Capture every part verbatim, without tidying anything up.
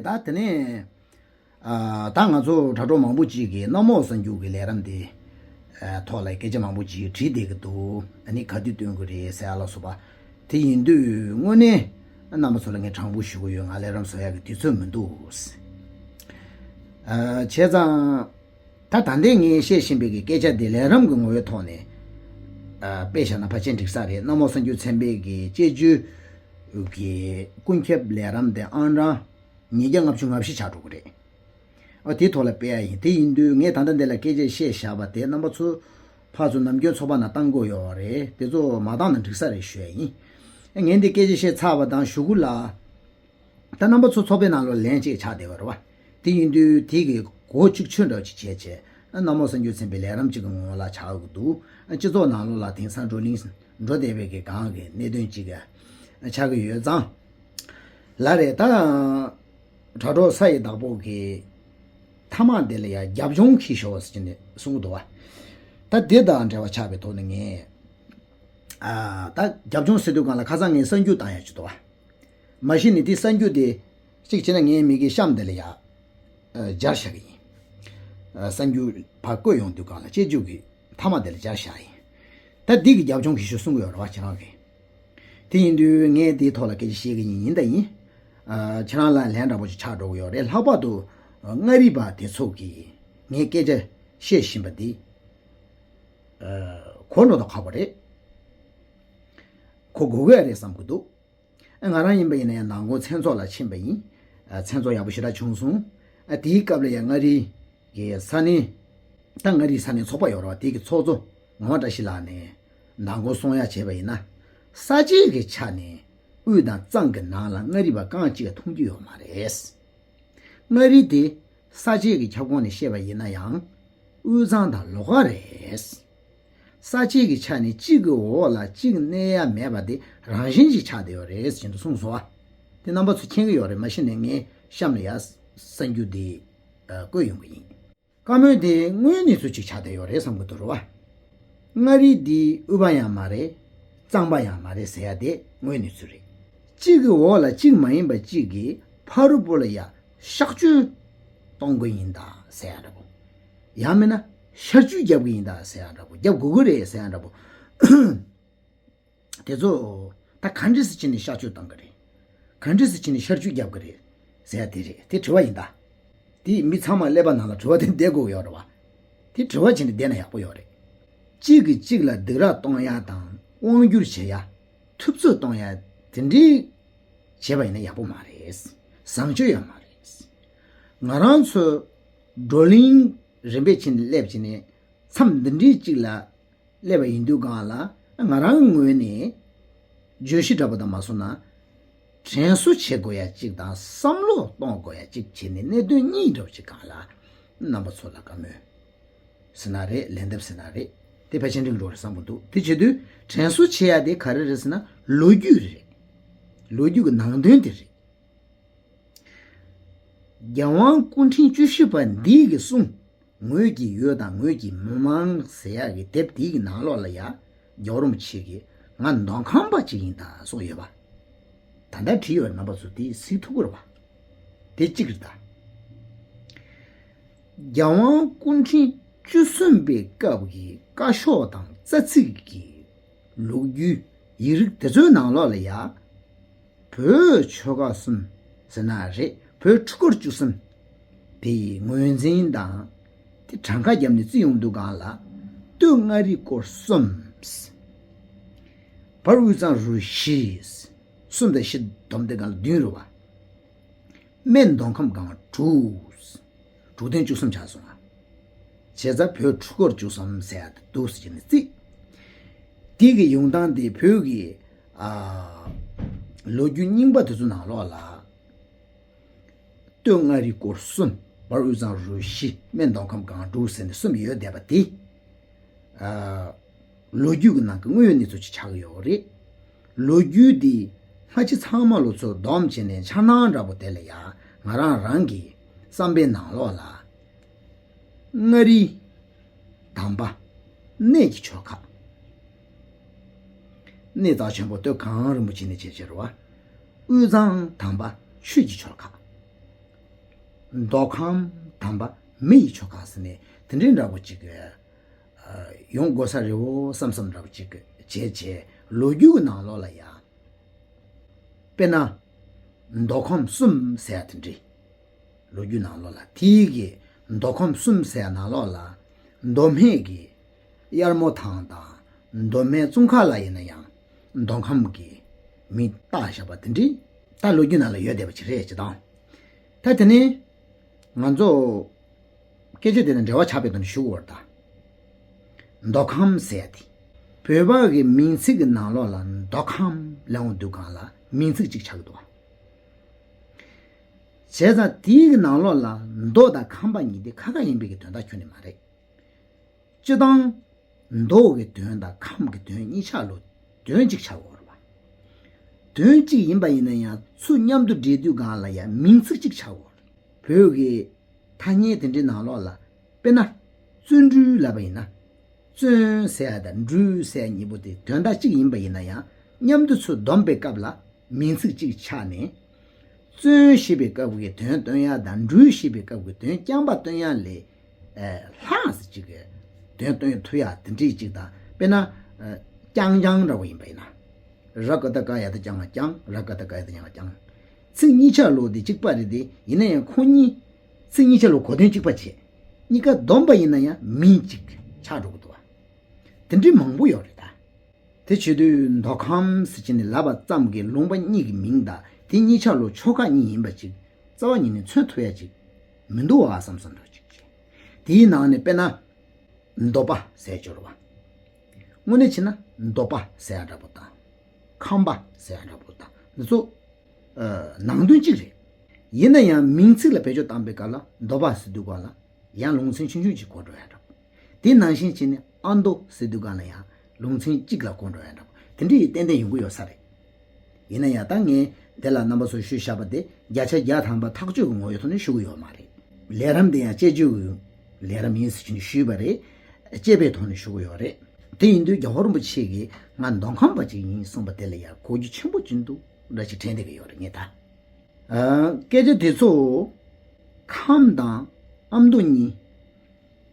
ད་དེ་ནས་ཨ། ད་ང་ཚོ་དྲ་གྲོགས་མང་པོ་ཅིག་གིས་གནམ་འོག་གསར་འགྱུར་གྱི་ལས་རིམ་དེ་ཨ། ཐོག་ལ་སྐད་ཆ་མང་པོ་ཅིག་དྲིས་བསྡད་ཀྱི་འདུག་ཨ་ནི་ག་དུས་སྟོན་གྱི་རེད་ཟེར་ཡ་ལ་སོགས་པ། དེ་ཡིན་དུས་དངོས་གནས་རྣམ་པ་ཚོ་ལ་ངས་དྲང་པོ་ཞུ་གི་ཡོད། ང་ལས་རིམ་བཟོ་ཡག་གི་དུས་ཚོད་མི་འདུག་ཨ། བྱས་ཙང་། ད་ད་ལྟའི་ངས་བཤད་བཞིན་པའི་གི་སྐད་ཆ་དེ་ལས་རིམ་གྱི་ངོ་བོའི་ཐོག་ནས་ཨ། དཔེ་བཞག་ན་ཕལ་ཆེར་འགྲིག་ས་རེད། གནམ་འོག་གསར་འགྱུར་ཚན་པའི་གི་དཔྱད་བརྗོད་ཀྱི་ཀུན་ཁྱབ་ལས་རིམ་དེ་ཨང་གྲངས་ཉིས་བརྒྱ་ལྔ་བཅུ་ང་བཞི་ཆགས་འགྲོ་གི་རེད། ཨ། དེའི་ཐོག་ལ་སྤེལ་ཡ་ཡིན། དེ་ཡིན་དུས་ངས་ད་ལྟ་འདི་ལ་སྐད་ཆ་བཤད་བཞག་པ་དེ་རྣམ་པ་ཚོ་ཕར་ཚུར་ནམ་རྒྱུན་ཚོགས་པ་ནང་བཏང་དགོས་ཡོད་རེད། དེ་ཚོ་མ་བཏང་ན་འགྲིག་ས་རེད་ཞུ་ཡ་ཡིན། ངས་འདི་སྐད་ཆ་བཤད་ཚར་བ་དང་གཞུག་གུ་ལ། ད་རྣམ་པ་ཚོ་ཚོགས་པའི་ནང་ལོགས་ལན་གཅིག་ཆགས་བསྡད་པ་རེད་བ། དེ་ཡིན་དུས་དེ་གི་གོ་གཅིག་ཆོད་འདྲ་ཅིག་བྱས་བྱས། གནམ་འོག་གསར་འགྱུར་ཚན་པའི་ལས་རིམ་གཅིག་གི་ངོ་ལ་ཆགས་ཀྱི་འདུག་སྤྱི་ཚོགས་ནང་ལོགས་ལ་དེང་སང་བགྲོ་གླེང་འགྲོ་བསྡད་པའི་གི་སྒང་གི་གནད་དོན་གཅིག་ཆགས་ཀྱི་ཡོད་ཙང་། ལ་རེད་ད། དྲ་གྲོགས་ས་ཡི་བདག་པོ་གི་མཐའ་མ་དེ་ལ་ཡ་རྒྱབ་ལྗོངས་ཀྱི་ཞོ་ཟེར་ནས་གསུང་གི་འདུག་བ། ད་དེ་དང་འབྲེལ་བ་ཆགས་པའི་ཐོག་ནས་ངས་ཨ། ད་རྒྱབ་ལྗོངས་ཟེར་དུས་སྒང་ལ་ཁ་སང་ངས་གསར་འགྱུར་བཏང་ཡ་ཅིག་འདུག་བ། མ་གཞི་ནས་དེ་གསར་འགྱུར་དེ་གཅིག་བྱས་ན་ངའི་མི་གི་གཤམ་དེ་ལ་ཡ་ཨ། སྦྱར་བཞག་གི་ཡིན། ཨ། གསར་འགྱུར་ཕར་བཀོད་ཡོང་དུས་སྒང་ལ་དཔྱད་བརྗོད་ཀྱི་མཐའ་མ་དེ་ལ་སྦྱར་བཞག་ཡིན། ད་འདི་གི་རྒྱབ་ལྗོངས་ཀྱི་ཞུ་གསུང་གི་ཡོད་རེད་བ་ཁྱེད་རང་གིས། དེ་ཡིན་དུས་ངས་དེའི་ཐོག་ལ་སྐད་ཆ་བཤད་ཀྱི་ཡིན། ཡིན་ད་ཡིན། ཨ། ཁྱེད་རང་ལ་ལན་འདྲ་པོ་ཅིག་ཆགས་འགྲོ་གི་ཡོད་རེད། ལྷག་པར་དུ་མངའ་རིས་པ་དེ་ཚོ་གིས་ངས་སྐད་ཆ་བཤད་བཞིན་པ་འདི་ཨ། གོ་འགྲོ་དང་ཁག་པོ་རེད། གོ་དགོས་ཀྱི་རེད་བསམ་གྱི་འདུག་ང་རང་ཡིན་པ་ཡིན་ན་ཡང་ནང་ཁོངས་མཚན་ཚོགས་ལ་ཕྱིན་པ་ཡིན། ཨ། མཚན་ཚོགས་ཡག་པོ་ཞེ་དྲག་བྱུང་སོང་། ཨ། དེའི་སྐབས་ལ་ཡང་མངའ་རིས་ཀྱི་ས་གནས། ད་མངའ་རིས་ས་གནས་ཚོགས་པ་ཡོད་རེད་བ། དེ་གི་ཚོགས་གཙོ་ངག་དབང་བཀྲ་ཤིས་ལགས་ནས་ནང་ཁོངས་གསུང་ཡ་བྱས་པ་ཡིན་ན། ས་བཅད་ཀྱི་ཆ་ནས་དབུས་དང་གཙང་གི་ནང་ལ་མངའ་རིས་པ་རྐང་གཅིག་མཐོང་རྒྱུ་ཡོད་མ་རེད། མངའ་རིས་དེ་ས་བཅད་ཀྱི་ཁྱབ་ཁོངས་ནས་བཤད་པ་ཡིན་ན་ཡང་དབུས་གཙང་དང་ལོགས་ཀ་རེད། ས་བཅད་ཀྱི་ཆ་ནས་གཅིག་གི་འོག་ལ་གཅིག་གནས་ཡ་མེད་པ་དེ་རང་བཞིན་ཅིག་ཆགས་བསྡད་ཡོད་རེད་ཟེར་དུ་གསུངས་སོང་བ། དེ་རྣམ་པ་ཚོ་མཁྱེན་གྱི་ཡོད་རེད། མ་གཞི་ནས་ངས་གཤམ་ལ་ཡ་གསར་འགྱུར་དེ་བཀོད་ཡོང་གི་ཡིན། བཀའ་མོལ་དེ་དངོས་གནས་ཚུལ་གཅིག་ཆགས་བསྡད་ཡོད་རེད་བསམ་གྱི་འདུག་རེད་བ། མངའ་རིས་འདི་དབུས་པ་ཡང་མ་རེད། གཙང་པ་ཡང་མ་རེད་ཟེར་ཡ་དེ་དངོས་གནས་ཚུལ་རེད། གཅིག་གི་འོག་ལ་གཅིག་མ་ཡིན་པ་གཅིག་གིས་ཕ་རུ་པོ་ལ་ཡ་གཤག་བཅོས་གཏོང་གི་ཡིན་ད་ཟེར་ཡ་འདྲ་པོ། ཡང་མིན་ན་ཤར་བཅོས་རྒྱབ་གི་ཡིན་ད་ཟེར་ཡ་འདྲ་པོ། རྒྱབ་དགོས་ཀྱི་རེད་ཟེར་ཡ་འདྲ་པོ། དེ་ཚོ་ད་ག་འདྲས་སེ་བྱས་ནས་གཤག་བཅོས་བཏང་གི་རེད། ག་འདྲས་སེ་བྱས་ནས་ཤར་བཅོས་རྒྱབ་གི་རེད་ཟེར་ཡ་དེ་རེད། དེ་དྲི་བ་ཡིན་ད། དེ་མི་ཚང་མ་ཀླད་པ་ནང་ལ་དྲི་བ་དེ་བསྡད་དགོས་ཡོད་རེད་བ། དེ་དྲི་བ་བྱས་ནས་བསྡད་ན་ཡག་པོ་ཡོད་རེད། གཅིག་གིས་གཅིག་ལ་སྡིགས་ར་གཏོང་ཡ་དང་དབང་བསྒྱུར་བྱེད་ཡ། ཐུབ་ཚོད་གཏོང་ཡ་དེ་འདྲའི་བྱས་པ་ཡིན་ན་ཡག་པོ་མ་རེད། བཟང་སྤྱོད་ཡང་མ་རེད། ང་རང་ཚོ་བགྲོ་གླེང་རིམ་པས་ཕྱིན་ནས་སླེབས་ཕྱིན་ནས་མཚམས་འདི་འདྲའི་གཅིག་ལ་སླེབས་པ་ཡིན་དུས་སྒང་ལ་ང་རང་ངོས་ནས་བརྗོད་གཞི་འདྲ་པོ་དང་མ་སོང་ན་དྲན་གསོ་བྱེད་དགོས་ཡ་གཅིག་དང་བསམ་བློ་གཏོང་དགོས་ཡ་གཅིག་བྱས་ནས་གནད་དོན་གཉིས་འདྲ་པོ་ཅིག་སྒང་ལ་རྣམ་པ་ཚོ་ལ་བཀའ་མོལ་ཟེར་ན་རེད། ལན་འདེབས་ཟེར་ན་རེད། དེ་ཕལ་ཆེར་འགྲིག་འགྲོ་རེད་བསམ་གྱི་འདུག་དེ་བྱེད་དུས་དྲན་གསོ་བྱེད་ཡ་དེ་ག་རེ་རེད་ཟེར་ན་ལོ་རྒྱུས་རེད། ལོ་རྒྱུས་ཀྱི་ནང་དོན་དེ་རེད། རྒྱལ་དབང་སྐུ་ཕྲེང་བཅུ་བཞི་པ་འདི་གི་གསུང་ངོས་ཀྱི་འོད་དང་ངོས་ཀྱི་མི་མང་ཟེར་ཡག་གི་དེབ་དེའི་ནང་ལོགས་ལ་ཡ་རྒྱལ་བ་རིན་པོ་ཆེ་གིས་ང་མདོ་ཁམས་པ་ཅིག་ཡིན་ད་གསུངས་ཡོད་པ། ད་ལྟ་བྲིས་ཡོད་རྣམ་པ་ཚོ་དེ་གཟིགས་ཐུབ་ཀྱི་རེད་པ། དེ་གཅིག་རེད་ད། རྒྱལ་དབང་སྐུ་ཕྲེང་བཅུ་གསུམ་པའི་སྐབས་ཀྱི་བཀའ་ཤོག་དང་རྩ་ཚིག་གི་ལོ་རྒྱུས་ཡིག་རིགས་དེ་ཚོའི་ནང་ལོགས་ལ་ཡ། བོད་ཆོལ་ཁ་གསུམ་ཟེར་ན་རེད། བོད་འཕྲུལ་འཁོར་བཅུ་གསུམ་དེ་ཡི་ངོས་འཛིན་དང་དེ་གྲངས་ཀ་བརྒྱབ་ནས་བརྩི་ཡོང་དུས་སྒང་ལ་སྟོད་མངའ་རིས་སྐོར་གསུམ། བར་དབུས་གཙང་རུ་བཞི། གསུམ་དང་བཞི་བསྡོམས་དུས་སྒང་ལ་བདུན་རེད་པ། སྨད་མདོ་ཁམས་སྒང་དྲུག་དྲུག་སྟོང་བཅུ་གསུམ་ཆགས་སོང་ང་། བྱས་ཙང་བོད་འཕྲུལ་འཁོར་བཅུ་གསུམ་ཟེར་ཡ་དེ་འདུག་ཟེར་ནས་བརྩིས། དེ་གི་ཡོང་སྟངས་དེ་བོད་ཀྱི་ཨ། ལོ་རྒྱུས་རྙིང་པ་དེ་ཚོ་ནང་ལོགས་ལ། སྟོད་མངའ་རིས་སྐོར་གསུམ། བར་དབུས་གཙང་རུ་བཞི། སྨད་མདོ་ཁམས་སྒང་དྲུག་ཟེར་ནས་གསུམ་ཡོད་བསྡད་པ་དེ། ཨ། ལོ་རྒྱུས་ཀྱི་ནང་གི་དངོས་ཡོད་གནས་ཚུལ་ཅིག་ཆགས་ཀྱི་ཡོད་རེད། ལོ་རྒྱུས་འདི་སྔ་ཕྱི་ཚང་མ་ལོ་ཚོད་བསྡོམས་བྱས་ནས་འཆར་སྣང་འདྲ་པོ་དེ་ལ་ཡ་ང་རང་རང་གི་བསམ་པའི་ནང་ལོགས་ལ། མངའ་རིས། དམ་པ། གནས་ཀྱི་ཆོལ་ཁ། གནས་རྩ་ཆེན་པོ་སྟོད་གངས་རིན་པོ་ཆེ་ནས་བྱེད་ཕྱིར་བ། དབུས་གཙང་དམ་པ་ཆོས་ཀྱི་ཆོལ་ཁ། མདོ་ཁམས་དམ་པ་མི་ཡི་ཆོལ་ཁ་ཟེར་ནས་དེ་འདྲའི་འདྲ་པོ་ཅིག་ཡོང་དགོས་ས་རེད་འོ་བསམ་བསམ་འདྲ་པོ་ཅིག་བྱས་བྱས་ལོ་རྒྱུས་ཀྱི་ནང་ལོགས་ལ་ཡང་། དཔེར་ན། མདོ་ཁམས་གསུམ་ཟེར་ཡ་དེ་འདྲ། ལོ་རྒྱུས་ནང་ལོགས་ལ་དེའི་གི་མདོ་ཁམས་གསུམ་ཟེར་ཡ་ནང་ལོགས་ལ་མདོ་སྨད་ཀྱི་གཡར་མོ་ཐང་དང་མདོ་སྨད་ཙོང་ཁ་ལ་ཡིན་ན་ཡང་མདོ་ཁམས་ཀྱི་མིང་བཏགས་བཞག་པ་དེ་འདྲ་ད་ལོ་རྒྱུས་ནང་ལ་ཡོད་བསྡད་པ་ཅིག་རེད་ཅེས་དང་། ད་དེ་ནས་ང་ཚོ་སྐད་ཆ་དེ་དང་འབྲེལ་བ་ཆགས་པའི་དོན་ཞུ་དགོས་པ་རེད་ད། མདོ་ཁམས་ཟེར་ཡ་དེ། བོད་པ་གི་མིང་ཚིག་གི་ནང་ལོགས་ལ་མདོ་ཁམས་ལབ་ཡོང་དུས་སྒང་ལ་མིང་ཚིག་ཅིག་ཆགས་ཀྱི་འདུག་བྱས་ཙང་དེའི་གི་ནང་ལོགས་ལ་མདོ་དང་ཁམས་པ་གཉིས་དེ་ཁ་ཁ་ཡིན་པའི་གི་དོན་དག་ཁྱོན་ནས་མ་རེད། སྤྱིར་བཏང་མདོ་གི་དོན་དང་ཁམས་ཀྱི་དོན་གཉིས་ཆ་ལོ་དོན་གཅིག་ཆགས་ཡོད་རེད་བ། དོན་གཅིག་ཡིན་པ་ཡིན་ན་ཡང་ཚུར་མཉམ་དུ་འདྲེས་དུས་སྒང་ལ་ཡང་མིང་ཚིག་གཅིག་ཆགས་ཡོད་རེད། བོད་ཀྱི་ཐ་སྙད་དེ་འདྲའི་ནང་ལོགས་ལ་དཔེར་ན། བརྩོན་འགྲུས་ལབ་པ་ཡིན་ན། བརྩོན་ཟེར་ཡ་དང་འགྲུས་ཟེར་ཡ་གཉིས་པོ་དེ་དོན་དག་གཅིག་ཡིན་པ་ཡིན་ན་ཡང་མཉམ་དུ་ཚུར་བསྡོམས་པའི་སྐབས་ལ་མིང་ཚིག་གཅིག་ཆགས་ནས། བརྩོན་ཞེས་པའི་སྐབས་ཀྱི་དོན་སྟོན་ཡ་དང་འགྲུས་ཞེས་པའི་སྐབས་ཀྱི་དོན་རྐྱང་པ་སྟོན་ཡ་ལས། ལྷག་ཟེར་གཅིག་གི་དོན་སྟོན་ཐུབ་ཡ་དེ་འདྲའི་གཅིག་དང་དཔེར་ན། རྐྱང་རྐྱང་འདྲ་བོ་ཡིན་པ་ཡིན་ན། ར་ཀ་བཏགས་རྐ་ཡ་བཏགས་རྐྱང་ང་རྐྱང་། ར་ཀ་བཏགས་རྐ་ཡ་བཏགས་རྐྱང་ང་རྐྱང་། ཚིག་གཉིས་ཆ་ལོ་དེ་གཅིག་པ་རེད་དེ་ཡིན་ན་ཡང་ཁོ་གཉིས། ཚིག་གཉིས་ཆ་ལོ་གོ་དོན་གཅིག་པ་བྱས། གཉིས་ཀ་བསྡོམས་པ་ཡིན་ན་ཡང་མིང་གཅིག་ཆགས་འགྲོ་གི་འདུག་བ། དེ་འདྲའི་མང་པོ་ཡོད་རེད་ད། དེ་བྱེད་དུས་མདོ་ཁམས་ཟེར་གྱི་ནི་ལབ་པ་ཙམ་གྱིས་ལུང་པ་གཉིས་ཀྱི་མིང་དང་དེ་གཉིས་ཆ་ལོ་ཆོལ་ཁ་གཉིས་ཡིན་པ་ཅིག་རྩ་བ་ཉིད་ནས་མཚོན་ཐུབ་ཡ་ཅིག་མི་འདུག་བ་བསམ་བསམ་འདྲ་ཅིག་བྱས། དེའི་ནང་ནས་དཔེར་ན། མདོ་པ་ཟེར་སྦྱོར་བ། དངོས་གནས་བྱས་ན་མདོ་པ་ཟེར་ཡ་འདྲ་པོ་དང་། ཁམས་པ་ཟེར་ཡ་འདྲ་པོ་དང་འདི་ཚོ། ནང་དོན་གཅིག་རེད། ཡིན་ན་ཡང་མིང་ཚིག་ལ་བེད་སྤྱོད་བཏང་པའི་སྐབས་ལ་མདོ་པ་ཟེར་དུས་སྒང་ལ་ཡང་ལུང་ཚན་ཆུང་ཆུང་ཅིག་གོ་འགྲོ་ཡ་འདྲ་པོ། དེ་ནང་བཞིན་བྱས་ནས་ཨ་མདོ་ཟེར་དུས་སྒང་ལ་ཡང་ལུང་ཚན་གཅིག་ལ་གོ་འགྲོ་ཡ་འདྲ་པོ་དེ་འདྲ་ཡི་ཏན་ཏན་ཡོང་གི་ཡོད་ས་རེད། ཡིན་ན་ཡང་ད་ངས་འདི་ལ་རྣམ་པ་ཚོར་ཞུས་བཞག་པ་དེ་བརྒྱ་ཆ་བརྒྱ་ཐམ་པ་ཐག་གཅོད་ཀྱི་ངོ་བོའི་ཐོག་ནས་ཞུ་གི་ཡོད་མ་རེད། ལས་རིམ་དེ་ཡང་དཔྱད་བརྗོད་ཀྱི་ལས་རིམ་ཡིན་ཟེར་གྱི་ནས་ཞུས་པ་རེད། དཔྱད་པའི་ཐོག་ནས་ཞུ་གི་ཡོད་རེད། དེ་ཡིན་དུས་རྒྱལ་བ་རིན་པོ་ཆེ་གིས་ང་མདོ་ཁམས་པ་ཅིག་ཡིན་གསུངས་པ་དེ་ལ་ཡང་གོ་རྒྱུ་ཆེན་པོ་ཅིག་འདུག་འདྲ་ཞིག་དྲན་བསྡད་ཀྱི་ཡོད་རེད་ངས་ད། ཨ། སྐད་ཆ་དེ་ཚོ་ཁམས་དང་ཨ་མདོ་གཉིས་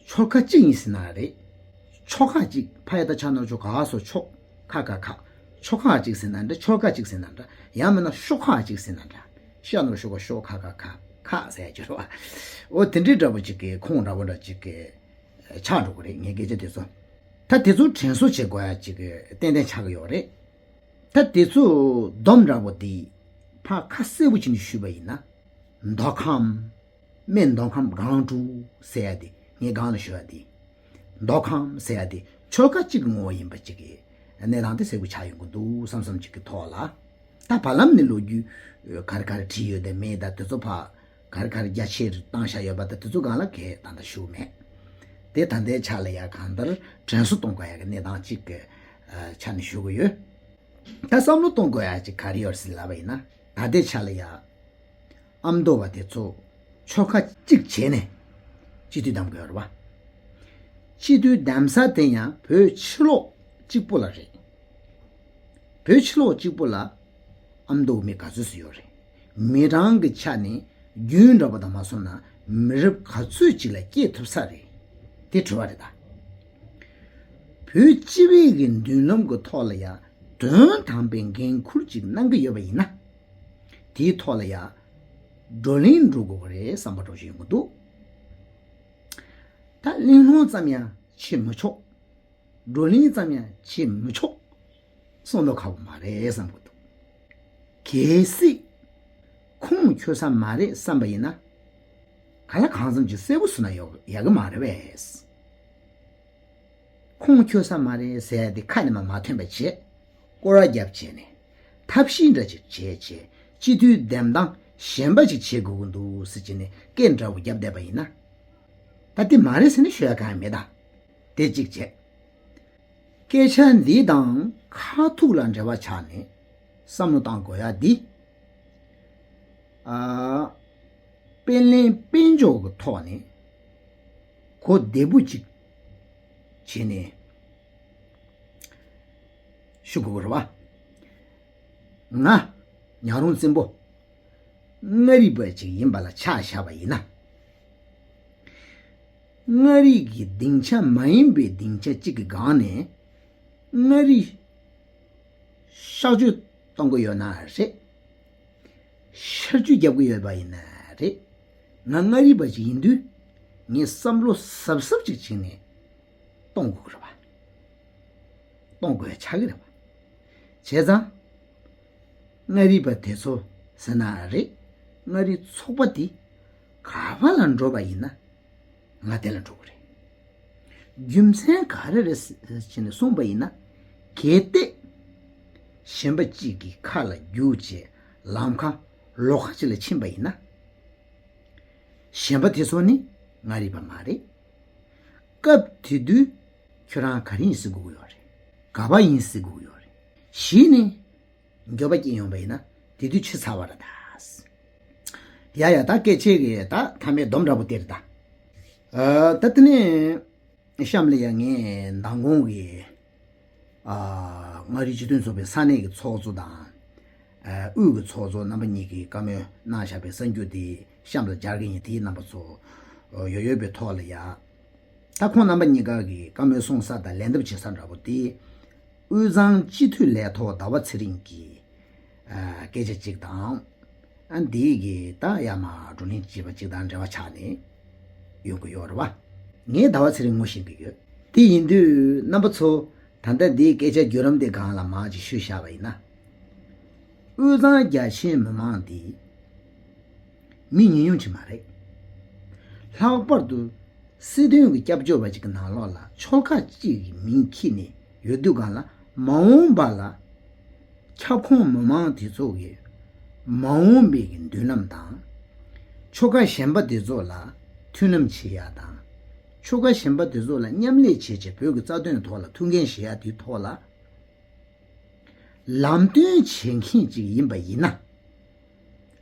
ཆོལ་ཁ་གཅིག་ཡིན་ཟེར་ན་རེད། ཆོལ་ཁ་གཅིག་ཕ་ཡ་བཏགས་ཕྱ་ན་ཆོ་ག་སོ་ཆོ། ཁ་ཁ་ཁ། ཆོལ་ཁ་གཅིག་ཟེར་ན་འདྲ་ཆོལ་ཁ་གཅིག་ཟེར་ན་འདྲ་ཡང་མིན་ན་ཤོ་ཁ་གཅིག་ཟེར་ན་འདྲ། ཤ་ནོར་ཤོ་ཁ་ཤོ་ཁ་ཁ་ཁ་ཁ་ཟེར་ཡ་ཅིག་རེད་བ། འོ་དེ་འདྲའི་འདྲ་པོ་གཅིག་གི་ཁོངས་འདྲ་པོ་འདྲ་གཅིག་གི་ཆགས་འགྲོ་གི་རེད་ངའི་སྐད་ཆ་དེ་ཚོ། ད་དེ་ཚོ་དྲན་གསོ་བྱེད་དགོས་ཡ་གཅིག་གི་ཏན་ཏན་ཆགས་ཀྱི་ཡོད་རེད། ད་དེ་ཚོ་སྡོམ་འདྲ་པོ་དེ་ཕར་ཁ་གསལ་པོ་བྱས་ནས་ཞུས་པ་ཡིན་ན། མདོ་ཁམས། སྨད་མདོ་ཁམས་སྒང་དྲུག་ཟེར་ཡ་དེ་ངས་སྒང་ལ་ཞུ་ཡ་དེ། མདོ་ཁམས་ཟེར་ཡ་དེ་ཆོལ་ཁ་གཅིག་གི་ངོ་བོ་ཡིན་པ་གཅིག་གི་གནས་སྟངས་དེ་གསལ་པོ་ཆགས་ཡོང་གི་འདུག་བསམ་བསམ་གཅིག་གི་ཐོག་ལ། ད་བར་ལམ་ནས་ལོ་རྒྱུས་ག་རེ་ག་རེ་བྲིས་ཡོད་དེ་མེད་ད་དེ་ཚོ་ཕར་ག་རེ་ག་རེ་རྒྱ་ཆེར་བཏང་བཞག་ཡོད་པ་ད་དེ་ཚོ་སྒང་ལ་གས་ད་ལྟ་ཞུ་མེད། དེ་ད་ལྟའི་ཆ་ལ་ཡ་གང་ལྟར་དྲན་གསོ་གཏོང་དགོས་ཡ་གི་གནས་སྟངས་གཅིག་གི་ཆ་ནས་ཞུ་གི་ཡོད། ད་བསམ་བློ་གཏོང་དགོས་ཡ་གཅིག་ག་རེ་ཡོད་ཟེར་ལབ་པ་ཡིན་ན་ད་ལྟའི་ཆ་ལ་ཡ། ཨ་མདོ་བ་དེ་ཚོ་ཆོལ་ཁ་གཅིག་བྱས་ནས་སྤྱི་འཐུས་བདམས་དགོས་རེད་བ། སྤྱི་འཐུས་བདམས་ས་དེ་ཡང་བོད་ཕྱི་ལོགས་གཅིག་པོ་ལ་རེད། བོད་ཕྱི་ལོགས་གཅིག་པོ་ལ་ཨ་མདོ་མི་ག་ཚོད་ཙམ་ཡོད་རེད། མི་གྲངས་ཀྱི་ཆ་ནས་རྒྱུན་འདྲ་པོ་དང་མ་སོང་ན་མི་རབས་ག་ཚོད་ཅིག་ལ་སྐྱེས་ཐུབ་ས་རེད། དེ་དྲི་བ་རེད་ད། བོད་སྤྱི་པའི་གི་མདུན་ལམ་གྱི་ཐོག་ལ་ཡང་དོན་དམ་པའི་འགན་འཁུར་ཅིག་གནང་གི་ཡོད་པ་ཡིན་ན། དེའི་ཐོག་ལ་ཡ། བགྲོ་གླེང་འགྲོ་དགོས་ཀྱི་རེད་བསམ་པ་འདྲ་ཞིག་ཡོང་གི་འདུག་ད་གླེང་སློང་ཙམ་ཡང་བྱེད་མི་ཆོག་བགྲོ་གླེང་ཙམ་ཡང་བྱེད་མི་ཆོག་གསུང་མདོག་ཁ་པོ་མ་རེད་བསམ་གྱི་འདུག་གལ་སྲིད། ཁུངས་འཁྱོལ་ས་མ་རེད་བསམ་པ་ཡིན་ན། ག་ལ་གང་འཚམ་ཅིག་གསལ་པོ་ཟེར་ན་ཡོད་ཡག་གི་མ་རེད་པས། ཁུངས་འཁྱོལ་ས་མ་རེད་ཟེར་ཡ་དེ་ཁ་ནས་མར་མ་ཐོན་པ་བྱས། སྐོར་ར་བརྒྱབ་བྱས་ནས། ཐབས་ཤེས་འདྲ་ཅིག་བྱས་བྱས། སྤྱི་འཐུས་འདེམས་སྟངས་གཞན་པ་ཅིག་བྱེད་དགོས་ཀྱི་འདུག་ཟེར་བྱས་ནས་སྐད་འདྲ་བོ་བརྒྱབ་བསྡད་པ་ཡིན་ན། ད་དེ་མ་རེད་ཟེར་ནས་ཤོད་ཡ་གང་ཡང་མེད་ད། དེ་གཅིག་བྱས། སྐད་ཆ་འདི་དང་ཁ་ཐུག་ལ་འབྲེལ་བ་ཆགས་ནས་བསམ་བློ་བཏང་དགོས་ཡ་འདི། ཨ། དཔེ་ལེན་དཔེ་འཇོག་གི་ཐོག་ནས་གོ་བདེ་པོ་ཅིག་བྱས་ནས་ཞུ་དགོས་ཀྱི་རེད་བ། ང་ཉག་རོང་བཙན་པོ་མངའ་རིས་པ་ཅིག་ཡིན་པ་ལ་ཆ་བཞག་པ་ཡིན་ན། མངའ་རིས་ཀྱི་སྡིངས་ཆ་མ་ཡིན་པའི་སྡིངས་ཆ་གཅིག་གི་སྒང་ནས་མངའ་རིས་གཤག་བཅོས་གཏོང་གི་ཡོད་ན་རེད། ཤར་བསྐྱོད་རྒྱབ་ཀྱི་ཡོད་པ་ཡིན་ན་རེད། ང་མངའ་རིས་པ་ཅིག་ཡིན་དུས་ངས་བསམ་བློ་གཟབ་གཟབ་ཅིག་བྱས་ནས་གཏོང་དགོས་ཀྱི་རེད་པ། གཏོང་དགོས་ཡ་ཆགས་ཀྱི་རེད་པ། བྱས་ཙང་། མངའ་རིས་པ་དེ་ཚོ་ཟེར་ན་རེད། མངའ་རིས་ཚོགས་པ་དེ་ག་པ་ལ་འགྲོ་བ་ཡིན་ན་ང་དེ་ལ་འགྲོ་གི་རེད། རྒྱུ་མཚན་ག་རེ་རེད་ཟེར་བྱས་ནས་གསུངས་པ་ཡིན་ན། གལ་ཏེ་གཞན་པ་གཅིག་གི་ཁ་ལ་རྒྱུགས་བྱས་ལམ་ཁ་ལོགས་ཁ་ཅིག་ལ་ཕྱིན་པ་ཡིན་ན། གཞན་པ་དེ་ཚོ་ནི་མངའ་རིས་པ་མ་རེད། སྐབས་དེ་དུས་ཁྱོད་རང་ག་རེ་ཡིན་ཟེར་དགོས་ཀྱི་ཡོད་རེད། ག་པ་ཡིན་ཟེར་དགོས་ཀྱི་ཡོད་རེད། གཞི་ནས་འགྱོད་པ་སྐྱེས་ཡོང་བ་ཡིན་ན་དེ་དུས་ཕྱི་ཚར་བ་རེད་ད། ཡ་ཡ་ད་སྐད་ཆའི་གི་ད་མཐའ་མའི་སྡོམ་འདྲ་པོ་དེ་རེད་ད། ཨ་ད་དེ་ནས་གཤམ་ལ་ཡ་ངས་མདང་དགོང་གི་ཨ་མངའ་རིས་སྤྱི་མཐུན་ཚོགས་པའི་ས་གནས་ཀྱི་ཚོགས་གཙོ་དང་། ཨ་དབུས་ཀྱི་ཚོགས་གཙོ་རྣམ་པ་གཉིས་ཀྱིས་བཀའ་མོལ་གནང་བཞག་པའི་གསར་འགྱུར་དེ་གཤམ་ལ་སྦྱར་གྱི་ཡིན། དེའི་རྣམ་པ་ཚོ་ཡོད་ཡོད་པའི་ཐོག་ལ་ཡ། ད་ཁོང་རྣམ་པ་གཉིས་ཀ་གིས་བཀའ་མོལ་གསུང་ས་དང་ལན་འདེབས་བྱེད་ས་འདྲ་པོ་དེ། དབུས་གཙང་སྤྱི་འཐུས་ལས་ཐོག་ཟླ་བ་ཚེ་རིང་གི་ཨ་སྐད་ཆ་གཅིག་དང་། ཨ་འདི་གི་ད་ཡར་མར་བགྲོ་གླེང་བྱས་པ་གཅིག་དང་འབྲེལ་བ་ཆགས་ནས་ཡོང་གི་ཡོད་རེད་བ། ངས་ཟླ་བ་ཚེ་རིང་ངོ་ཤེས་ཀྱི་ཡོད། དེ་ཡིན་དུས་རྣམ་པ་ཚོ་ད་ལྟ་འདིའི་སྐད་ཆ་བརྒྱུད་རིམ་དེ་སྒང་ལ་མར་ཅིག་ཞུས་བཞག་པ་ཡིན་ན། དབུས་གཙང་རྒྱ་ཆེའི་མི་མང་འདི་མི་ཉུང་ཉུང་ཅིག་མ་རེད། ལྷག་པར་དུ་སྲིད་དོན་གྱི་སྐྱབས་བཅོལ་བ་ཅིག་གི་ནང་ལོགས་ལ་ཆོལ་ཁ་གཅིག་གི་མིང་འཁྱེར་ནས་ཡོད་དུས་སྒང་ལ་མ་འོངས་པ་ལ་ཁྱབ་ཁོངས་མི་མང་དེ་ཚོ་གི་མ་འོངས་པའི་གི་མདུན་ལམ་དང་། ཆོལ་ཁ་གཞན་པ་དེ་ཚོ་ལ་མཐུན་ལམ་བྱེད་ཡ་དང་། ཆོལ་ཁ་གཞན་པ་དེ་ཚོ་ལ་མཉམ་ལས་བྱེད་ཆེད་བོད་ཀྱི་རྩ་དོན་ཐོག་ལ་ཐུགས་འགན་བཞེས་ཡ་དེའི་ཐོག་ལ། ལམ་སྟོན་བྱེད་མཁན་ཅིག་ཡིན་པ་ཡིན་ན།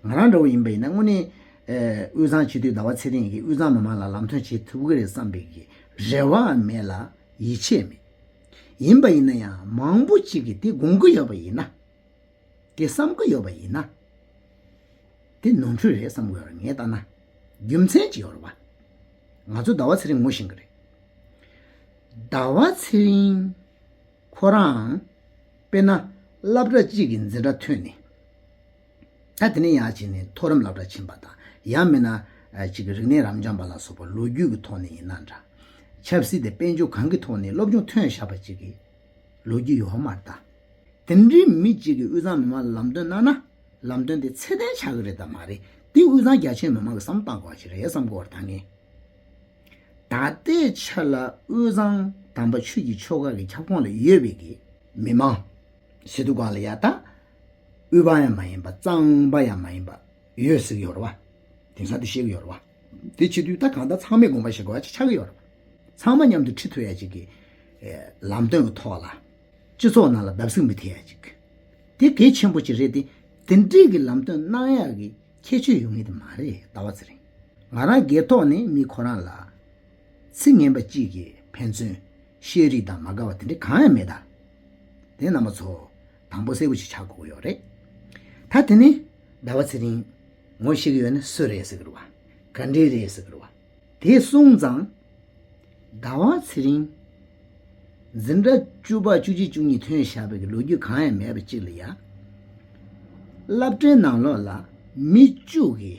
ང་རང་འདྲ་བོ་ཡིན་པ་ཡིན་ན་དངོས་གནས། ཨེ་དབུས་གཙང་སྤྱི་འཐུས་ཟླ་བ་ཚེ་རིང་གིས་དབུས་གཙང་མི་མང་ལ་ལམ་སྟོན་བྱེད་ཐུབ་ཀྱི་རེད་བསམ་པའི་གི་རེ་བ་མེད་ལ་ཡིད་ཆེས་མེད། ཡིན་པ་ཡིན་ན་ཡང་མང་པོ་ཅིག་གིས་དེ་དགོངས་ཀྱི་ཡོད་པ་ཡིན་ན། དེ་བསམ་གྱི་ཡོད་པ་ཡིན་ན། དེ་ནོར་འཁྲུལ་རེད་བསམ་གྱི་ཡོད་རེད། ངས་ལྟ་ན། རྒྱུ་མཚན་ཅིག་ཡོད་རེད་བ། ང་ཚོ་ཟླ་བ་ཚེ་རིང་ངོ་ཤེས་ཀྱི་རེད། ཟླ་བ་ཚེ་རིང་ཁོ་རང་དཔེར་ན་སློབ་གྲྭ་གཅིག་གི་འཛིན་གྲྭ་ཐོན་ནས། ད་དེ་ནས་ཡར་ཕྱིན་ནས་མཐོ་རིམ་སློབ་གྲྭ་ཕྱིན་པ་དང་ཡང་མིན་ན་ཅིག་གི་རིག་གནས་རབ་འབྱམས་པ་ལ་སོགས་པ་ལོ་རྒྱུས་ཀྱི་ཐོག་ནས་ཡིན་ན་འདྲ། ཆབ་སྲིད་དང་དཔལ་འབྱོར་གང་གི་ཐོག་ནས་སློབ་སྦྱོང་ཐོན་བཞག་པ་ཅིག་གི་ལོ་རྒྱུས་ཡོད་མ་རེད་ད། དེ་འདྲའི་མི་གཅིག་གིས་དབུས་གཙང་མི་མང་ལ་ལམ་སྟོན་གནང་ན་ལམ་སྟོན་དེ་ཚད་ལྡན་ཆགས་ཀྱི་རེད་དམ་མ་རེད། དེ་དབུས་གཙང་རྒྱ་ཆེའི་མི་མང་གིས་བསམ་བློ་བཏང་དགོས་པ་ཞིག་རེད་བསམ་གྱི་ཡོད་རེད་ད་ངས། ད་ལྟའི་ཆ་ལ་དབུས་གཙང་དམ་པ་ཆོས་ཀྱི་ཆོལ་ཁ་གི་ཁྱབ་ཁོངས་ལ་ཡོད་པའི་གི་མི་མང་ཟེར་དུས་སྒང་ལ་ཡ་ད་དབུས་པ་ཡང་མ་ཡིན་པ་གཙང་པ་ཡང་མ་ཡིན་པ་ཡོད་ཟེར་གྱི་ཡོད་རེད་བ། དེང་སང་དེ་བཤད་གི་ཡོད་རེད་བ། དེ་བྱེད་དུས་ད་གང་ལྟར་ཚང་མས་དགོངས་པ་བཞེས་དགོས་པ་ཅིག་ཆགས་ཀྱི་ཡོད་རེད་བ། ཚང་མ་མཉམ་དུ་ཁྲིད་ཐུབ་ཡ་ཅིག་གི་ཨེ་ལམ་སྟོན་གྱི་ཐོག་ལ་སྤྱི་ཚོགས་ནང་ལ་བརྡབ་གསིག་མི་ཐེབས་ཡ་ཅིག་དེ་གལ་ཆེན་པོ་ཅིག་རེད་དེ། དེ་འདྲས་ཀྱི་ལམ་སྟོན་གནང་ཡག་གི་ཁྱད་ཆོས་ཡོད་ངེས་དེ་མ་རེད་ཟླ་བ་ཚེ་རིང་། ང་རང་སྒེར་ཐོག་ནས་མི་ཁོ་རང་ལ་ཚིག་ངན་པ་གཅིག་གིས་ཕན་ཚུན་ཤེས་རིག་དང་མ་དགའ་བ་དེ་འདྲ་གང་ཡང་མེད་ད། དེ་རྣམ་པ་ཚོ་དང་པོ་གསལ་པོ་ཞིག་ཆགས་དགོས་ཀྱི་ཡོད་རེད། ད་དེ་ནི་ཟླ་བ་ཚེ་རིང་ངོ་ཤེས་ཀྱི་ཡོད་ན་སུ་རེད་ཟེར་གི་རེད་བ། ག་འདྲས་རེད་ཟེར་གི་རེད་བ། དེ་སོང་ཙང་ཟླ་བ་ཚེ་རིང་འཛིན་གྲྭ་བཅུ་པ་བཅུ་གཅིག་བཅུ་གཉིས་ཐོན་བཞག་པའི་གི་ལོ་རྒྱུས་གང་ཡང་མེད་པ་གཅིག་ལ་ཡ། སློབ་གྲྭའི་ནང་ལོགས་ལ་མི་བཅུ་གི་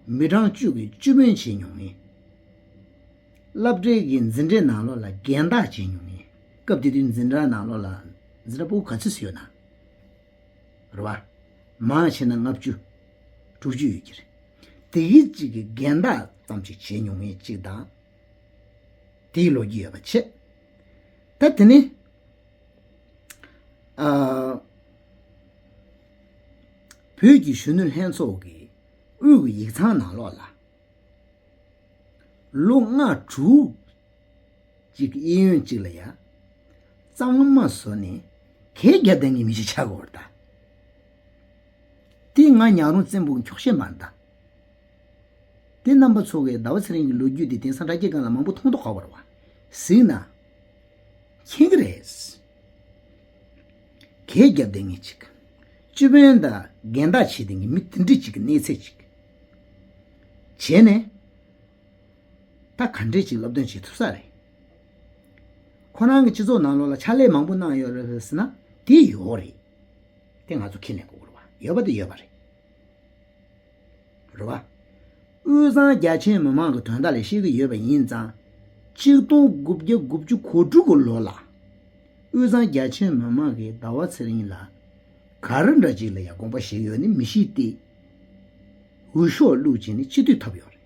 མི་གྲངས་བཅུ་གི་སྤྱི་དཔོན་བྱེད་མྱོང་ངེས། སློབ་གྲྭའི་གི་འཛིན་གྲྭའི་ནང་ལོགས་ལ་རྒན་བདག་བྱེད་མྱོང་ངེས། སྐབས་དེ་དུས་འཛིན་གྲྭ་ནང་ལོགས་ལ་འཛིན་གྲྭ་ཕྲུ་གུ་ག་ཚོད་ཙམ་ཡོད་ན། རེད་བ། མང་ཆེ་ན་ལྔ་བཅུ། དྲུག་ཅུ་ཡོད་ཀྱི་རེད། དེ་གི་གཅིག་གི་རྒན་བདག་ཙམ་ཅིག་བྱེད་མྱོང་ངེས་གཅིག་དང་། དེའི་ལོ་རྒྱུས་ཡོད་པ་བྱས། ད་དེ་ནི། ཨ། བོད་ཀྱི་གཞོན་ནུ་ལྷན་ཚོགས་ཀྱི་དབུས་ཀྱི་ཡིག་ཚང་ནང་ལོགས་ལ། ལོ་ལྔ་དྲུག་ཅིག་གི་གཡས་གཡོན་ཅིག་ལ་ཡ། གཙང་མ་བཟོ་ནས་གད་རྒྱབ་བསྡད་མཁན་མི་ཞིག་ཆགས་ཀྱི་ཡོད་རེད་ད། དེ་ང་ཉག་རོང་བཙན་པོ་གི་འཁྱོག་བཤད་མ་རེད་ད། དེ་རྣམ་པ་ཚོ་གིས་ཟླ་བ་ཚེ་རིང་གི་ལོ་རྒྱུས་དེ་དེང་སང་དྲ་རྒྱའི་སྒང་ལ་མང་པོ་མཐོང་མདོག་ཁ་པོ་རེད་བ། གཟིགས་ན། མཁྱེན་གི་རེད། གད་རྒྱབ་བསྡད་མཁན་ཅིག་སྤྱི་དཔོན་དང་རྒན་བདག་བྱེད་བསྡད་མཁན་མི་དེ་འདྲ་ཅིག་གི་གནས་ཚད་ཅིག་བྱས་ནས། ད་ག་འདྲས་ཅིག་སློབ་སྟོན་བྱེད་ཐུབ་ས་རེད། ཁོ་རང་གི་སྤྱི་ཚོགས་ནང་ལོགས་ལ་ཕྱག་ལས་མང་པོ་གནང་ཡོད་རེད་ཟེར་ན་དེ་ཡོད་རེད། དེ་ང་ཚོ་ཁས་ལེན་དགོས་རེད་བ། ཡོད་པ་དེ་ཡོད་པ་རེད། རེད་བ། དབུས་གཙང་རྒྱ་ཆེའི་མི་མང་གི་དོན་དག་ལ་བཤད་ཀྱི་ཡོད་པ་ཡིན་ཙང་། གཅིག་སྟོང་དགུ་བརྒྱ་དགུ་བཅུ་གོ་དྲུག་གི་ལོ་ལ། དབུས་གཙང་རྒྱ་ཆེའི་མི་མང་གིས་ཟླ་བ་ཚེ་རིང་ལ། ག་རེ་འདྲ་ཅིག་ལ་ཡང་དགོངས་པ་བཞེས་ཡོད་ནི་མི་ཤེས་ཏེ། འོས་ཤོག་བླུགས་བྱས་ནས་སྤྱི་འཐུས་ཐོབ་ཡོད་རེད།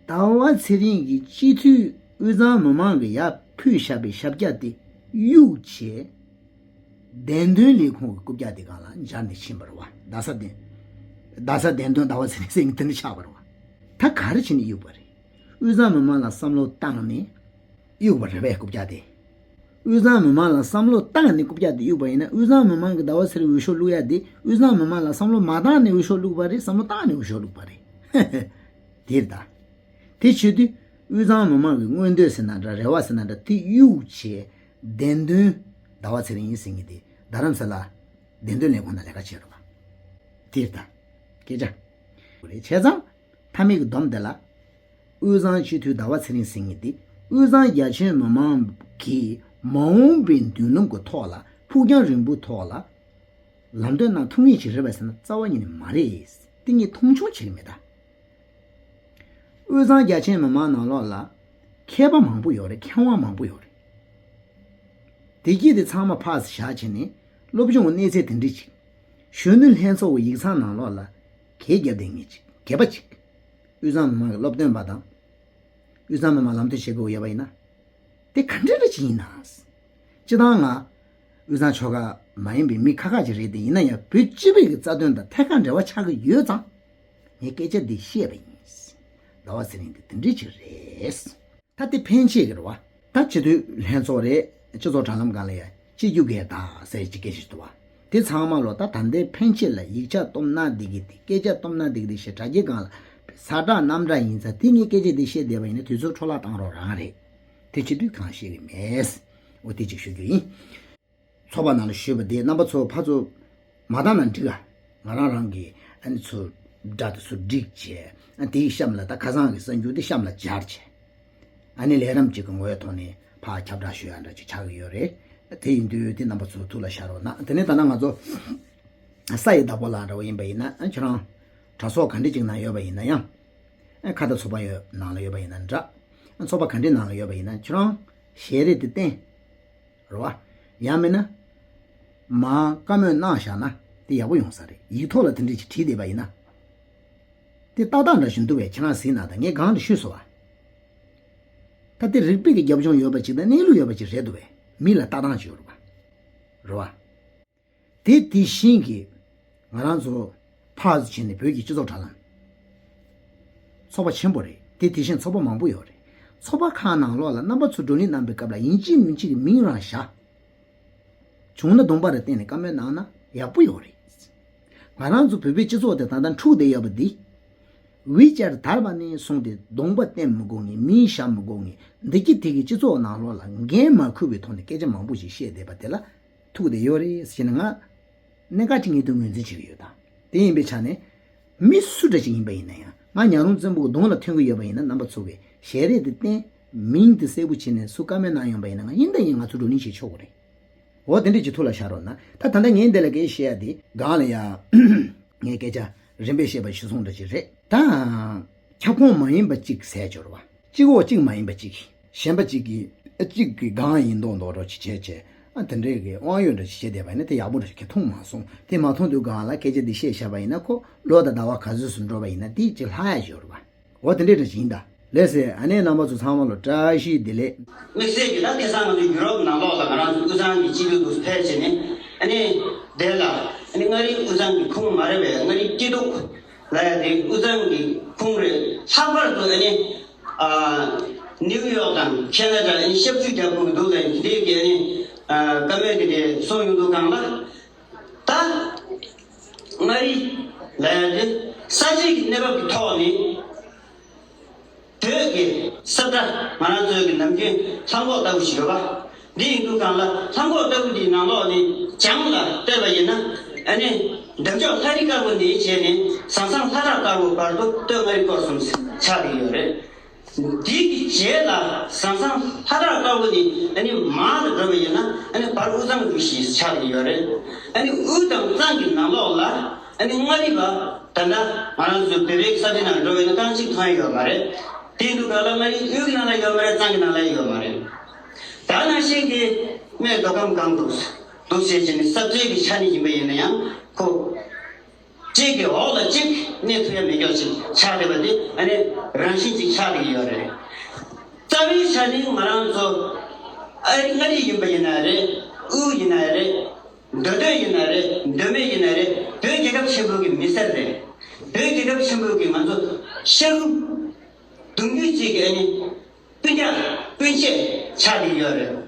ཟླ་བ་ཚེ་རིང་གིས་སྤྱི་འཐུས་དབུས་གཙང་མི་མང་གིས་ཡར་ཕུལ་བཞག་པའི་ཞབས་བཀྱག་དེ་གཡུགས་བྱས། བདེན་དོན་ལས་ཁུངས་ཀྱི་རྐུབ་བཀྱག་དེ་སྒང་ལ་འབྱར་ནས་ཕྱིན་པ་རེད་བ། རྡ་ས་བདེན། རྡ་ས་བདེན་དོན་ཟླ་བ་ཚེ་རིང་ཟེར་མཁན་དེ་འདྲ་ཆགས་པ་རེད་བ། ད་ག་རེ་བྱས་ནས་གཡུགས་པ་རེད། དབུས་གཙང་མི་མང་ལ་བསམ་བློ་བཏང་ནས་གཡུགས་པ་རེད་པས་རྐུབ་བཀྱག་དེ། དབུས་གཙང་མི་མང་ལ་བསམ་བློ་བཏང་ནས་རྐུབ་བཀྱག་དེ་གཡུགས་པ་ཡིན་ན། དབུས་གཙང་མི་མང་གིས་ཟླ་བ་ཚེ་རིང་འོས་ཤོག་བླུག་ཡ་དེ་དབུས་གཙང་མི་མང་ལ་བསམ་བློ་མ་བཏང་ནས་འོས་ཤོག་བླུགས་པ་རེད། བསམ་བློ་བཏང་ནས་འོས་ཤོག་བླུགས་པ་རེད། དེ་རེད་ད། དེ་བྱེད་དུས་དབུས་གཙང་མི་མང་གི་མངོན་འདོད་ཟེར་ན་འདྲ། རེ་བ་ཟེར་ན་འདྲ། དེ་གཡུགས་བྱས། བདེན་དོན་ཟླ་བ་ཚེ་རིང་ཡིན་ཟེར་མཁན་དེ་རྡ་རམ་ས་ལ་བདེན་དོན་ལས་ཁུངས་ནང་ལས་ཀ་བྱས་རེད་བ། དེ་རེད་ད། སྐད་ཆ་རེད། བྱས་ཙང་མཐའ་མའི་གི་སྡོམ་དེ་ལ། དབུས་གཙང་སྤྱི་འཐུས་ཟླ་བ་ཚེ་རིང་ཟེར་མཁན་དེ་དབུས་གཙང་རྒྱ་ཆེའི་མི་མང་གིས་མ་འོངས་པའི་མདུན་ལམ་གྱི་ཐོག་ལ། ཕུགས་རྒྱང་རིང་པོའི་ཐོག་ལ་ལམ་སྟོན་གནང་ཐུབ་མཁན་ཞིག་རེད་པས་ཟེར་ན་རྩ་བ་ཉིད་ནས་མ་རེད། དེ་ངས་མཐོང་ཆུང་བྱེད་ཀྱི་མེད་ད། དབུས་གཙང་རྒྱ་ཆེའི་མི་མང་ནང་ལོགས་ལ་མཁས་པ་མང་པོ་ཡོད་རེད། མཁས་དབང་མང་པོ་ཡོད་རེད། དེ་གྱིས་དེ་ཚང་མ་ཕར་བཞག་བྱས་ནས་སློབ་སྦྱོང་གི་གནས་ཚད་དེ་འདྲ་ཅིག་གཞོན་ནུ་ལྷན་ཚོགས་ཀྱི་ཡིག་ཚང་ནང་ལོགས་ལ་གད་རྒྱབ་བསྡད་མཁན་ཅིག་གད་པ་ཅིག་དབུས་གཙང་མི་མང་གི་སློབ་སྟོན་པ་དང་། དབུས་གཙང་མི་མང་ལམ་སྟོན་བྱེད་དགོས་ཡོད་པ་ཡིན་ན། དེ་ག་འདྲ་འདྲ་ཅིག་ཡིན་ན། སྤྱི་བཏང་ང་དབུས་གཙང་ཆོལ་ཁ་མ་ཡིན་པའི་མི་ཁག་ཁག་ཅིག་རེད་དེ། ཡིན་ན་ཡང་བོད་སྤྱི་པའི་གི་རྩ་དོན་དང་ཐད་ཀར་འབྲེལ་བ་ཆགས་ཀྱི་ཡོད་ཙང་། ངས་སྐད་ཆ་འདི་བཤད་པ་ཡིན། ཟླ་བ་ཚེ་རིང་འདི་དེ་འདྲ་ཅིག་རེད། ད་དེ་ཕན་ཆད་ཀྱི་རེད་བ། ད་སྤྱི་འཐུས་ལྷན་ཚོགས་རེད། སྤྱི་ཚོགས་དྲ་ལམ་སྒང་ལ་ཡ་སྤྱི་རྒྱུ་གས་ད་ཟེར་གྱི་སྐད་ཆ་ཞིག་འདུག་བ། དེ་ཚང་མ་ལོ་ད་ད་ལྟའི་ཕན་ཆད་ལ་ཡིག་ཆ་སྟོབས་ན་འདི་གི་དེ། སྐད་ཆ་སྟོབས་ན་འདི་གི་དེ་བཤད། དྲ་རྒྱའི་སྒང་ལ་ས་བསྒྲགས་གནམ་བསྒྲགས་ཡིན་ཙང་། དེ་ངས་སྐད་ཆ་འདི་བཤད་བསྡད་པ་ཡིན་ན་དུས་ཚོད་འཕྲོ་བརླག་བཏང་རོགས་རང་རེད། དེ་བྱེད་དུས་གང་བཤད་ཀྱི་མེད། འོ་དེ་གཅིག་ཞུ་རྒྱུ་ཡིན། ཚོགས་པ་ནང་ལ་ཞུས་པ་དེ་རྣམ་པ་ཚོ་ཕར་ཚུར་མ་བཏང་ན་འགྲིག་ག་ང་རང་རང་གིས་ཨ་ནི་ཚུར་སྒྲ་དེ་ཚུར་སྒྲིག་བྱས། ཨ་དེའི་གཤམ་ལ་ད་ཁ་སང་གི་གསར་འགྱུར་དེ་གཤམ་ལ་སྦྱར་བྱས། ཨ་ནི་ལས་རིམ་གཅིག་གི་ངོས་ཐོག་ནས་ཕར་ཁྱབ་བསྒྲགས་ཞུ་ཡ་འདྲ་ཅིག་ཆགས་ཀྱི་ཡོད་རེད། དེ་ཡིན་དུས་དེ་རྣམ་པ་ཚོ་ཐུགས་ལ་བཞག་རོགས་གནང་། དེ་ནས་ད་ལྟ་ང་ཚོ་ས་ཡི་བདག་པོ་ལགས་འདྲ་བོ་ཡིན་པ་ཡིན་ན། ཨ་ཁྱེད་རང་གྲྭ་ཚོགས་ག་འདྲ་ཅིག་ནང་ཡོད་པ་ཡིན་ན་ཡང་། ཨ་ཁ་བརྡ་ཚོགས་པ་ཡོད་ནང་ལ་ཡོད་པ་ཡིན་ན་འདྲ། ཨ་ཚོགས་པ་ག་འདྲའི་ནང་ལ་ཡོད་པ་ཡིན་ན་ཁྱེད་རང་ཞལ་རས་དེ་བསྟན། རེད་བ། ཡང་མིན་ན། མར་བཀའ་མོལ་གནང་བཞག་ན་དེ་ཡག་པོ་ཡོང་ས་རེད། ཡིག་ཐོག་ལ་དེ་འདྲ་ཅིག་བྲིས་བསྡད་པ་ཡིན་ན། དེ་ཏག་ཏག་འདྲ་ཞིག་འདུག་པས། ཁྱེད་རང་གཟིགས་གནང་དང་། ངས་གང་དུ་ཞུས་སོང་བ། ད་དེ་རིག་པའི་གི་རྒྱབ་ལྗོངས་ཡོད་པ་ཅིག་དང་གནས་ལུགས་ཡོད་པ་ཅིག་རེད་འདུག་པས། མི་ལ་ལྟ་སྟངས་ཅིག་ཡོད་རེད་བ། རེད་བ། དེ་དེ་བཞིན་གྱི་ང་རང་ཚོ་ཕར་ཚུར་བྱས་ནས་བོད་ཀྱི་སྤྱི་ཚོགས་དྲ་ལམ་ཚོགས་པ་ཆེན་པོ་རེད། དེ་དེ་བཞིན་ཚོགས་པ་མང་པོ་ཡོད་རེད། ཚོགས་པ་ཁག་ནང་ལོགས་ལ་རྣམ་པ་ཚོ་བགྲོ་གླེང་གནང་པའི་སྐབས་ལ་ཡིན་གཅིག་མིན་གཅིག་གི་མིང་རང་བཞག་བྱུང་ན་གདོང་པ་རེ་བསྟན་ནས་བཀའ་མོལ་གནང་ན་ཡག་པོ་ཡོད་རེད། ང་རང་ཚོ་བོད་པའི་སྤྱི་ཚོགས་དེ་ད་ལྟ་འཁྲུག་བསྡད་ཡོད་པ་འདི། ཝི་ཅེཊ་དར་བ་ནས་བཟུང་སྟེ་གདོང་པ་བསྟན་མི་དགོས་ངེས། མིང་བཞག་མི་དགོས་ངེས། འདི་གི་དེ་གི་སྤྱི་ཚོགས་ནང་ལོགས་ལ་འགན་མ་འཁུར་བའི་ཐོག་ནས་སྐད་ཆ་མང་པོ་ཞིག་བཤད་བསྡད་པ་དེ་ལ་ཐུག་བསྡད་ཡོད་རེད་ཟེར་ནས་ང་གནད་འགག་ཅིག་ངས་དུ་ངོས་འཛིན་བྱེད་ཀྱི་ཡོད་ད། དེ་ཡིན་པའི་ཆ་ནས་མི་སུ་འདྲ་ཅིག་ཡིན་པ་ཡིན་ན་ཡང་། ང་ཉང་རོང་བཙན་པོ་གི་གདོང་ལ་ཐོན་གྱི་ཡོད་པ་ཡིན་ན། རྣམ་པ་ཚོ་གིས་ཞལ་རས་དེ་བསྟན། མིང་དེ་གསལ་པོ་བྱས་ནས་སུ་བཀའ་མོལ་གནང་ཡོང་པ་ཡིན་ན། ང་ཡིན་ད་ཡིན་ང་ཚོ་བགྲོ་གླེང་བྱེད་ཆོག་གི་རེད། འོ་དེ་འདྲས་ཀྱི་ཐུགས་ལ་བཞག་རོགས་གནང་། ད་ད་ལྟ་ངས་འདི་ལ་སྐད་བཤད་ཡ་དེ་སྒང་ལ་ཡ། ངས་སྐད་ཆ་རིམ་པས་བཤད་པ་ཞུ་སོང་འདྲ་ཅིག་རེད་ད། ཁྱབ་ཁོངས་མ་ཡིན་པ་གཅིག་ཟེར་སྦྱོར་བ། གཅིག་འོག་གཅིག་མ་ཡིན་པ་གཅིག་གཞན་པ་གཅིག་གིས་གཅིག་གི་སྒང་ཡིན་མདོག་མདོག་འདྲ་ཅིག་བྱས་བྱས། ཨ་དེ་འདྲས་ཀྱི་དབང་ཡོད་འདྲ་ཅིག་བྱས་བསྡད་པ་ཡིན་ན་དེ་ཡག་པོ་འདྲ་ཅིག་གིས་མཐོང་མ་སོང་། དེ་མ་མཐོང་དུས་སྒང་ལ་སྐད་ཆ་འདི་བཤད་བཞག་པ་ཡིན་ན་ཁོ་ལོ་དང་ཟླ་བ་ག་ཚོད་སུ་འགྲོ་བ་ཡིན་ན་དེ་ཅིག་ལྷག་ཡ་སྦྱོར་བ། འོ་དེ་འདྲས་འདྲ་ཅིག་ཡིན་ད། ལགས་སེ། ཨ་ནེ་རྣམ་པ་ཚོ་ཚང་མ་ལ་བཀྲ་ཤིས་བདེ་ལེགས། དམིགས་བསལ་གྱིས་ད་ཁ་སང་ང་ཚོ་ཡུ་རོབ་ནང་ལོགས་ལ་ང་རང་ཚོ་དབུས་གཙང་གི་སྤྱི་འཐུས་འདུག་ཕེབས་བྱས་ནས། ཨ་ནེ་དེ་ལ་ཨ་ནེ་མངའ་རིས་དབུས་གཙང་གི་ཁུངས་མ་རེད་པས། མངའ་རིས་སྐྱིད་སྡུག་ལ་ཡ་དེ་དབུས་གཙང་གི་ཁུངས་རེད། ལྷག་པར་དུ་ཨ་ནེ་ཨ་ནིའུ་ཡོག་དང་ཁེ་ན་ཌ་ཨ་ནེ་ཞབས་ཕྱི་རྒྱབ་དགོས་ཀྱི་འདུག་ལ་ཡ་དེ་གི་ཨ་ནེ་ཨ་བཀའ་མོལ་དེ་དེ་གསུངས་ཡོང་དུས་སྒང་ལ། ད་མངའ་རིས་ལ་ཡ་དེ་ས་ཆའི་གི་གནས་བབ་ཀྱི་ཐོག་ནས། བོད་ཀྱི་ས་བཀྲ་ང་རང་ཚོའི་གི་ནམ་རྒྱུན་ལྷམ་གོག་ལྟ་བུ་ཞིག་ཡོད་པ། འདི་ཡིན་དུས་སྒང་ལ་ལྷམ་གོག་ལྟ་བུ་འདིའི་ནང་ལོགས་ནས་བྱང་ལ་བལྟས་པ་ཡིན་ན། ཨ་ནི་འདབ་ལྕོག་ལྷ་རི་དཀར་པོ་ནས་བྱས་ནས་ཟང་ཟང་ལྷ་བྲག་དཀར་པོ་བར་དུ་སྟོད་མངའ་རིས་སྐོར་གསུམ་ཆགས་ཀྱི་ཡོད་རེད། འདི་གི་རྗེས་ལ་བཟང་བཟང་ལྷ་བྲག་དཀར་པོ་ནི་ཨ་ནི་མར་ལ་འགྲོ་བ་ཡིན་ན་ཨ་ནི་བར་དབུས་གཙང་རུ་བཞི་ཆགས་ཀྱི་ཡོད་རེད། ཨ་ནི་དབུས་དང་གཙང་གི་ནང་ལོགས་ལ་ཨ་ནི་མངའ་རིས་པ་ད་ལྟ་ང་རང་ཚོ་བོད་པའི་ས་ཆ་ནང་འགྲོ་བ་ཡིན་ན་རྐང་གཅིག་མཐོང་ཡ་ཡོད་མ་རེད། དེ་འདུག་ག་ལ་མངའ་རིས་དབུས་ཀྱི་ནང་ལ་ཡོད་མ་རེད། གཙང་གི་ནང་ལ་ཡོད་མ་རེད། ད་ནང་བཞིན་གྱི་སྨད་མདོ་ཁམས་སྒང་དུ་འདུག་ཟེར་བྱས་ནས་ས་རྩོད་ཀྱི་ཆ་ནས་ཡིན་པ་ཡིན་ན་ཡང་ཁོ། གཅིག་གི་འོག་ལ་གཅིག་གནས་ཐུབ་ཡ་མེད་སྐྱོ་ཞིག་ཆགས་བསྡད་པ་དེ་ཨ་ནི་རང་བཞིན་ཅིག་ཆགས་བསྡད་ཀྱི་ཡོད་རེད། རྩ་བའི་ཆ་ནས་ང་རང་ཚོ་ཨ་རི་མངའ་རིས་ཡིན་པ་ཡིན་ན་རེད། དབུས་ཡིན་ན་རེད། མདོ་སྟོད་ཡིན་ན་རེད། མདོ་སྨད་ཡིན་ན་རེད། བོད་རྒྱལ་ཁབ་ཆེན་པོ་གི་མི་སེར་རེད། བོད་རྒྱལ་ཁབ་ཆེན་པོ་གི་ང་ཚོ་ཤ་ཁུ་གདུང་རྒྱུད་ཅིག་གི་ཨ་ནི། སྤུན་ཀྱག་སྤུན་མཆེད་ཆགས་ཀྱི་ཡོད་རེད།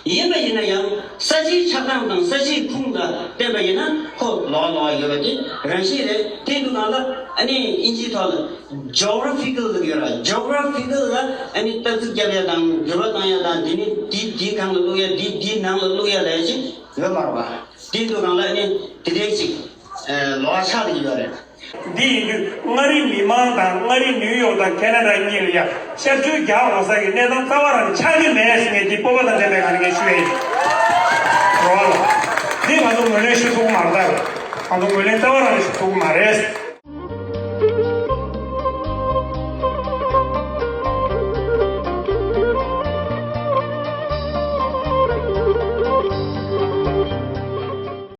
ཡིན་པ་ཡིན་ན་ཡང་ས་ཆའི་ཆགས་སྟངས་དང་ས་ཆའི་ཁུངས་ལ་བལྟས་པ་ཡིན་ན་ཁོ་ལོགས་ལོགས་ཡོད་པ་དེ་རང་བཞིན་རེད། དེ་འདུག་གང་ལ་ཨ་ནི་ཨིན་ཇིའི་ཐོག་ལ་geographical་ལབ་ཡོད་ར། geographical་ལ་ཨ་ནི་ལྟ་ཚུལ་རྒྱབ་ཡ་དང་འགྱུར་བ་བཏང་ཡ་དང་འདི་ནི་འདི་འདིའི་སྒང་ལ་བླུག་ཡ་འདི་འདིའི་ནང་ལ་བླུག་ཡ་ལ་ཡ་ཅིག་ཡོད་མ་རེད་བ། དེ་འདུག་གང་ལ་ཨ་ནི་དེ་འདྲའི་ཅིག་ལོགས་ཆགས་ཀྱི་ཡོད་རེད། འདི་ཡིན་དུས་མངའ་རིས་མི་མང་དང་མངའ་རིས་ནིའུ་ཡོག་དང་ཁེ་ན་ཌ་གཉིས་ལ་ཡ་ཤར་བསྐྱོད་རྒྱག་འོང་ས་ཀྱི་གནས་སྟངས་རྩ་བ་རང་ཆགས་ཀྱི་མེད་ཟེར་ངས་འདི་སྤོབས་པ་དང་ལྡན་པའི་ངང་ནས་ངས་ཞུ་ཡ་ཡིན། རོ་ལ། འདི་ང་ཚོ་ངོས་ལེན་ཞུ་ཐུབ་ཀྱི་མ་རེད་ད། ང་ཚོ་ངོས་ལེན་རྩ་བ་རང་ཞུ་ཐུབ་ཀྱི་མ་རེད།